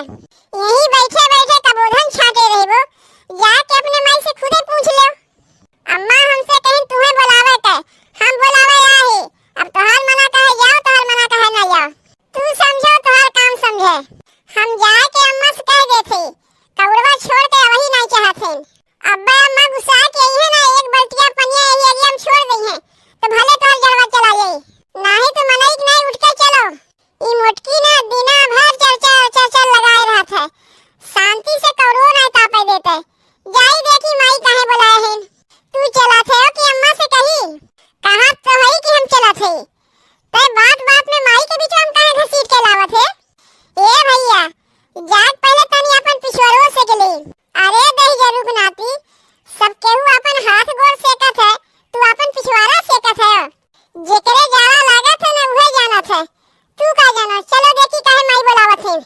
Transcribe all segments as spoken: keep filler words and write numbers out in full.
यहीं बैठे बैठे कबोधन छाटे रहबो, जाके अपने माई से खुदे पूछ लेव। अम्मा हमसे कहिन तुहें बोलावे के, हम बोलावे आए ही। अब तोहार मना कहे जाओ, तोहार मना कहे ना जाओ। तू समझो, तोहार काम समझे। हम जाए के अम्मा से कह देत ही, कौड़वा छोड़ के अबही नाहीं चाहत हन। अब्बे अम्मा गुस्सा के अइहे ना, एक बल्टिया पनिया यही एरिया में छोड़ दइहे, तो भले तोहर जड़वा चला जाई, नाहीं तो मनई के नाहीं उठ के चलो। ई मोटकी ना दिना भर चर चर चर चर लगाए रहत है, शांति से कौड़ो नाहीं तापे देते। जाई देखी माई काहे बोलाए हैं। तू चला थे हो कि अम्मा से कही? कहा तो है कि हम चला थे, तै बात बात में माई के बीच में काहे घसीट के लावत है? ए भैया, जात पहले तनी अपन पिछुआरो से के ले। अरे दहिजरू के नाती, सब केहू अपन हाथ गोड़ सेकत है, तू अपन पिछुआरा सेकत है। जेकरे जाड़ा लागत है ना, उहे जानत है। तू का जाना? चलो देखी काहे माई बोलावत है।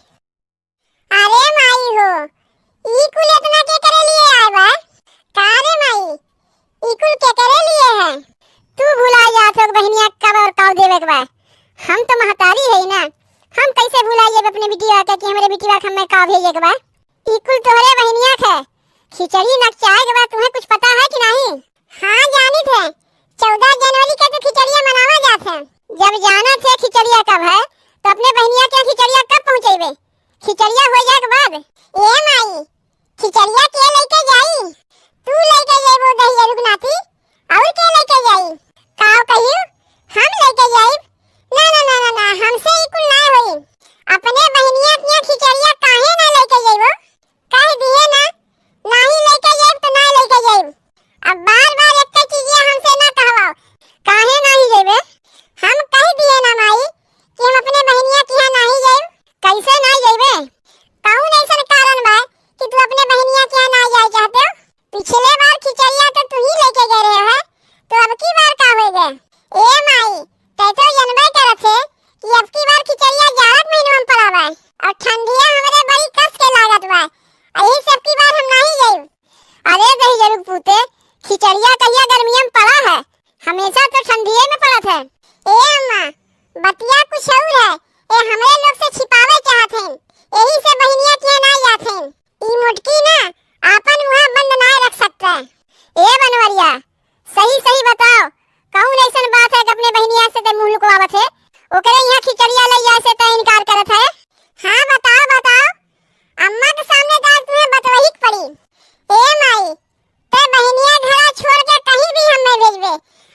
अरे माई हो, ई कुल एतना के करे लिए आए बा? का रे माई, ई कुल के करे लिए है? तू भुला जात हो बहिनिया कब और काव देवे के बा? हम तो महतारी है ना, हम कैसे भुलाइए अपने बिटिया के कि हमरे बिटिया के हमें काव भेजे के बा? ई कुल तोहरे बहिनिया के खिचड़ी नकचाए के बा, तुम्हें कुछ पता है कि नहीं? हाँ जानित है, चौदह जनवरी के तो खिचड़िया मनावा जात है। जब जानत है खिचड़िया कब है, तो अपने बहिनिया के खिचड़िया कब पहुँचेबे? खिचड़िया हो जाए के बाद। ए माई, खिचड़िया के लेके जाई? तू लेके जाइबो दहिजरू के नाती, और के लेके जाई? काव कहियो, हम लेके जाइब? ना ना ना ना ना, हमसे ई कुल ना होई। अपने बहिनिया के खिचड़िया काहे ना लेके जाइबो? कह दिए ना, नाही लेके जाइब तो ना लेके जाइब। अब बार बार एक चीजिया हमसे ना कहवाओ। काहे नाही जाइबे? हम कह दिए ना माई कि हम अपने बहिनिया के यहाँ नाही जाइब। कैसे नाही जाइबे? कौन ऐसा कारण बा कि तू अपने बहिनिया के यहाँ ना जाए चाहते हो? पिछले बार खिचड़िया तो तू ही लेके गए रहे हो, तो अब की बार का हो गए? ए माई, तै तो जनबे करत है कि अब की बार खिचड़िया जाड़ा के महीना में पड़ा बा और ठंडिया हमरे बड़ी कस के लागत बा, यही से अब की बार हम नाही जाइब। अरे दहिजरू पूते, खिचड़िया कहिया गर्मिया में पड़ा है, हमेशा तो ठंडिये में पड़त है। ए अम्मा, बतिया कुछ और है, ए हमरे लोग से छिपावे चाहत हैं, यही से बहिनिया के यहाँ ना जात हैं। ई मोटकी ना आपन मुँह बंद ना रख सकता है। ए बनवरिया, सही सही बताओ, कौन ऐसन बात है कि अपने बहिनिया से ते मुँह लुकवावत है? ओकरे यहाँ खिचड़िया ले जाए से ते इनकार करत है? हाँ बताओ, बताओ, अम्मा के सामने तो आज तुम्हें बतवही के पड़ी। ए माई, ते बहिनिया घरा छोड़ के कहीं भी हम नहीं भेजबे,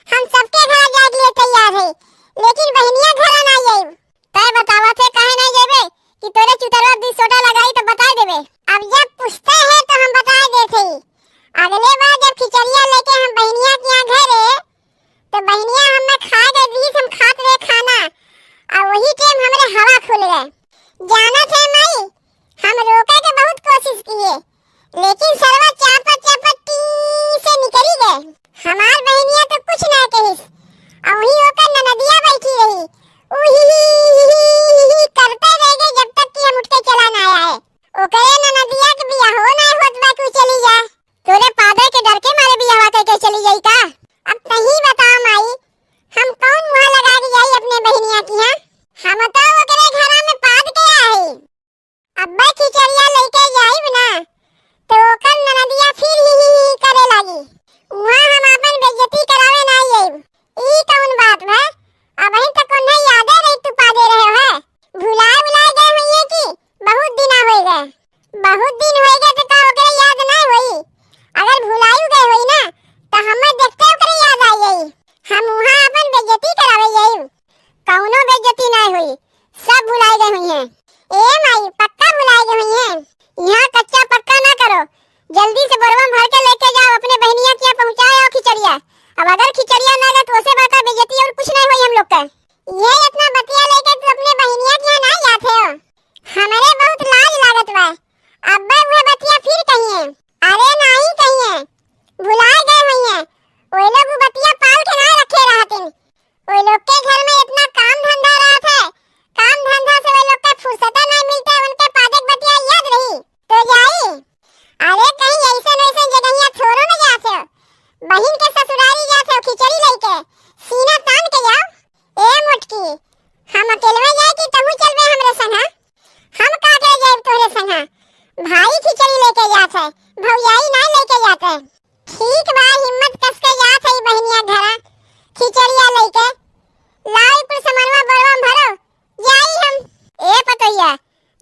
हम सबके घरा जाए के लिए तैयार है, लेकिन बहिनिया घरा ना जाइब। तै बतावा थे काहे नहीं जेबे कि तोरे चुतरवा दी सोटा लगाई तो बताए देबे। अब जब पूछते हैं तो हम बताए देते ही। अगले बार जब खिचड़िया लेके हम बहिनिया के यहाँ घरे, तो बहिनिया हमें खाए दे दी, हम खात रहे खाना, और वही टाइम हमरे हवा खुल गए। जाना थे माई, हम रोके के बहुत कोशिश किए, लेकिन सरवा चापा चापा टी से निकली गए। हमार बहिनिया तो कुछ ना कहिस, और वही ओकर ननदिया बैठी रही, उ ही ही ही ही ही करते रह गए जब तक कि हम उठ के चला ना आए। ओकरे ननदिया के बियाहो ना होत बा कि उ चली जा। तोरे पादे के डर के मारे बियाहवा कह के चली जाई का? अब तही बता माई, हम कौन मुँह लगा के जाई अपने बहिनिया के यहाँ? हम तो ओकरे घरा में पाद के आई। अब्बे खिचड़िया लेके जाइब ना, तो ओकर ननदिया फिर ही ही ही करे लागी। उहाँ हम आपन बेइज्जती करावे ना आइब। ई कौन बात भा? अबहीं तक उन्हें यादे रही तू पादे रहे है। भुलाए उलाए गए हुइये कि बहुत दिन हो गए? बहुत दिन हो गए तो का ओकरे याद ना होई? अगर भुलायु गए होई ना, तो हमें देखते ओकरे याद आ जाई। हम उहाँ आपन बेइज्जती करावे जाई। कौनो बेइज्जती ना होई, सब भुलाए गए हुइये। ए माई, पक्का भुलाए गए हुइये। यहाँ कच्चा पक्का ना करो, जल्दी से बोरवा में भर के लेके जाओ अपने बहिनिया के यहाँ पहुँचाए आओ खिचड़िया। अब अगर खिचड़िया ना गए तो उसे बड़का बेइज्जती और कुछ नहीं हुई हम लोग का। ये इतना बतिया लेके तू अपने बहिनिया के यहाँ ना जाते हो? हमरे बहुत लाज लागत बा। अब्बे उहे बतिया फिर कहिए। अरे नाही कहिए, भुलाए गए हुइये। ओए लोग उ बतिया पाल के ना रखे रहतिन। ओए लोग के घर में इतना काम धंधा रहत है, काम धंधा से ओए लोग के फुर्सत नहीं मिलता है, उन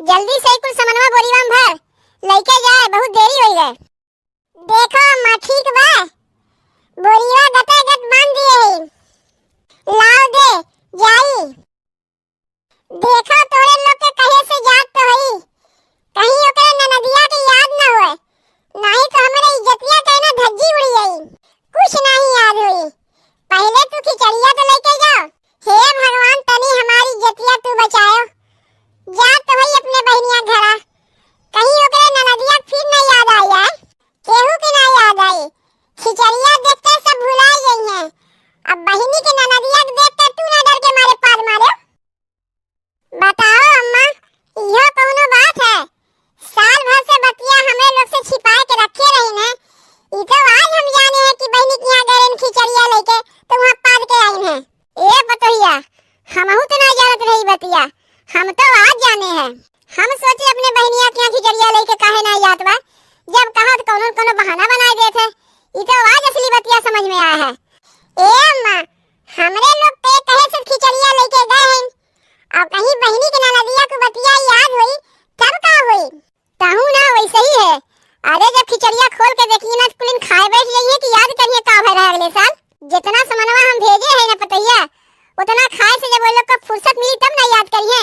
जल्दी से कुल समनवा बोरिया में भर, लइके जाए, बहुत देरी होइ गए। देखो अम्मा, ठीक बा, बोरिया गते गत बांध दिए हई, लाव दे, जाई। देखो, तोरे लोग के कहे से जात तो हई, कहीं ओकरे ननदिया के याद न होए, नाहीं तो हमरे इज्जतिया के ना धज्जी उड़ी जाई। कुछ नाहीं याद होई, पहिले तू खिचड़िया तो लइके जाओ। हे भगवान, तनी हमारी इज्जतिया तू बचायो। जात तो हई अपने बहिनिया घरा, कहीं ओकरे ननदिया के फिर न याद आई है, केहू के ना याद आई। खिचड़िया देखते सब भुला गई हैं। अब बहिनी के ननदिया के देखते तू ना डर के मारे पाद मारे। बताओ अम्मा, इहो कौनो बात है? साल भर से बतिया हमरे लोग से छिपाए के रखे रही ने। ई तो आज हम जाने हैं कि बहिनी के यहाँ गए रहन खिचड़िया लेके, तो वहाँ पाद के आई हैं। ए पतोहिया, हमहू तो ना जानत रही बतिया, हम तो आज जाने हैं। हम सोचे अपने बहिनिया के यहाँ खिचड़िया लेके काहे ना जात बा, जब कहा तो कौनो न कौनो बहाना बनाए देत है। ई तो आज असली बतिया समझ में आया है। ए अम्मा, हमरे लोग के कहे से खिचड़िया लेके गए हैं, और कहीं बहिनी के ननदिया को बतिया याद होई, तब का होई? तहू ना वैसे ही है। अरे, जब खिचड़िया खोल के देखिए ना, तो कुलिन खाए बैठ जाइए कि याद करिए का भय रहा अगले साल। जितना समनवा हम भेजे हैं ना पतोहिया, उतना खाए से जब वो लोग को फुर्सत मिली तब ना याद करिए।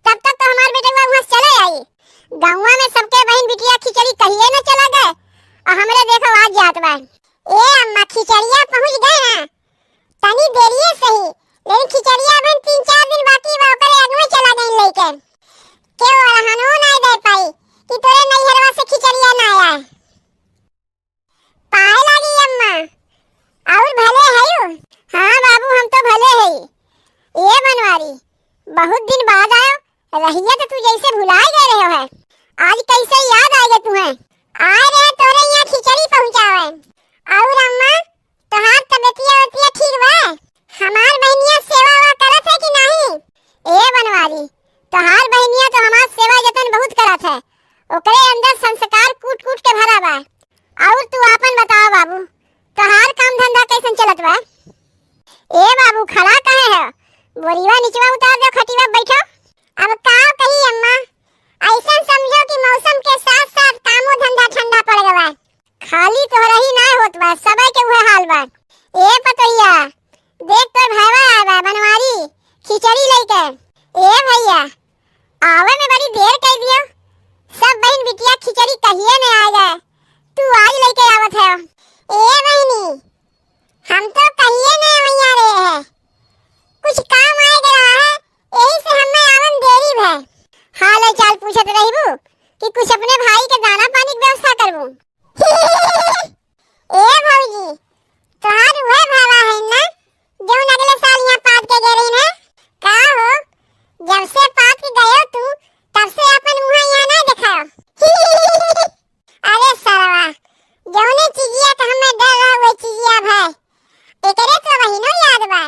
तब तक तो हमार बेटवा वहाँ से चले आई। गौवा में सबके बहिन बिटिया खिचड़ी कहिए न चला गए, और हमरे देखो आज जात बा। ए अम्मा, खिचड़िया पहुँच गए ना, तनी देरिये सही, लेकिन खिचड़िया अबहिन तीन चार दिन बाकी बा, ओकरे आगू में चला गई लेके। केहू अड़हनो ना दे पाई कि तोरे नैहरवा से खिचड़िया ना आए। पाए लागी अम्मा, और भले हयो? हाँ बाबू, हम तो भले हई। ए बनवारी, बहुत दिन बाद आयो, रहिया तो तू जैसे भुलाए गए रहे है, आज कैसे याद आ गए तुम्हें? आए रहे तोरे यहाँ खिचड़ी पहुँचावे। और अम्मा, तोहार तबियतिया वबियतिया ठीक बा? हमार बहनिया सेवा वा करत है कि नहीं? ए बनवारी, तोहार बहनिया तो हमार सेवा जतन बहुत करत है, ओकरे अंदर संस्कार कूट कूट के भरा बा। और तू आपन बताओ बाबू, तोहार काम धंधा कैसन चलत बा? ए बाबू, खड़ा काहे है? बोरिया निचवा उतार दो, खटिया बैठो। अब का कही अम्मा, ऐसन समझो कि मौसम के साथ साथ कामो धंधा ठंडा पड़ गवा। खाली तोहरा ही ना होत बा, सबे के उहे हाल बा। ए पतोहिया, देख तोर भाईवा आए बा बनवारी, खिचड़ी लेके। ए भैया, आवे में बड़ी देर कर दियो, सब बहन बिटिया खिचड़ी कहिए नहीं आए गए, तू आज लेके आवत है। ए बहनी, हम तो कहिए नहीं वैया रहे हैं, कुछ काम आए गया है, यही से हमें आवन देरी भय। हाल चाल पूछत रहबू कि कुछ अपने भाई के दाना पानी के व्यवस्था करबू। ए भौजी, तोहार उहे भावा है ना, जौन अगले साल यहाँ पाद के गए रही ना? का हो, जब से पाद के गयो तू, तब से अपन मुँह यहाँ ना देखायो। अरे सरवा, जौने चीजिया के हमें डर रहा, वही चीजिया भय। एकरे तो बहिनो याद बा।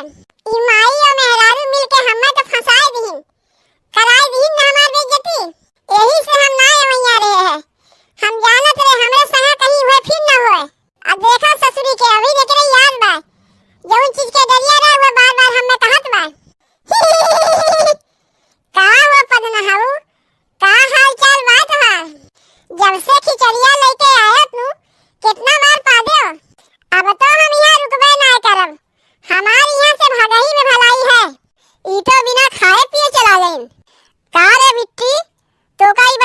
ई माई और मेहरारू मिल के हमें तो फंसाए दिहिन, कराए दिहिन ना हमार बेइज्जती। यही से हम ना वैया रहे हैं। हम जानत रहे हमरे संगे कहीं हुए फिर ना हुए। अब देखा ससुरी के, अभी एकरे याद बा। जौन चीज के डरिया रहा, वो बार बार हमें कहत बा। का हुआ पदना हाऊ? का हाल चाल बा तोहार? जब से खिचड़िया लेके आया तू, कितना मार पा दो। अब तो हम यहाँ रुकबे ना करब। हमार यहाँ से भागही में भलाई है। ई तो बिना खाए पिए चला गईन। का रे बिट्टी, तो का ई